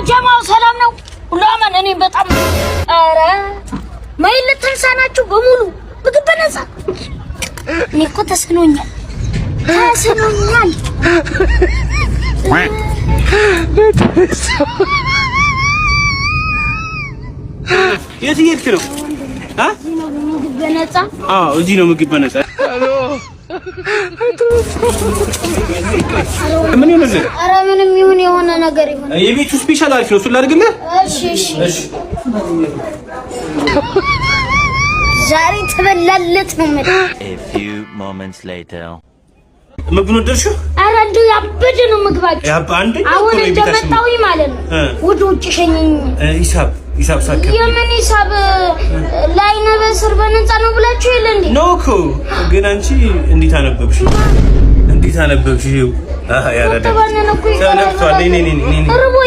ጀማው ሰላም ነው? ሁሉ አማን? እኔ በጣም፣ ኧረ ማይል ተንሳናችሁ በሙሉ ምግብ በነፃ። እኔ እኮ ተስኖኛል፣ ተስኖኛል። የት እየሄድክ ነው? ምግብ በነፃ። አዎ፣ እዚህ ነው ምግብ በነፃ። ምን ይሆንልህ? ኧረ ምንም ይሁን፣ የሆነ ነገር ይሁን። የቤቱ special አሪፍ ነው። እሱን ላድርግልህ? እሺ እሺ። ዛሬ ተበላለት ነው የምልህ። A few moments later. ምግቡን ወደድሽው? ኧረ እንደው ያበደ ነው ምግባችሁ። አንደኛ እኮ አሁን ነው የቤታችን። እንደመጣሁኝ ማለት ነው ወደ ውጭ ሸኘኝ። ሂሳብ ሂሳብ ሳከ የምን ሂሳብ? ለአይነ በስር በነፃ ነው ብላችሁ የለ እንዴ? ነው እኮ፣ ግን አንቺ እንዴት አነበብሽ? እንዴት አነበብሽ? ይኸው አሃ ያረዳ ተባነነ እኮ ይቀራል። ተነክቷል። ነይ ነይ ነይ ነይ። ርቦኛል።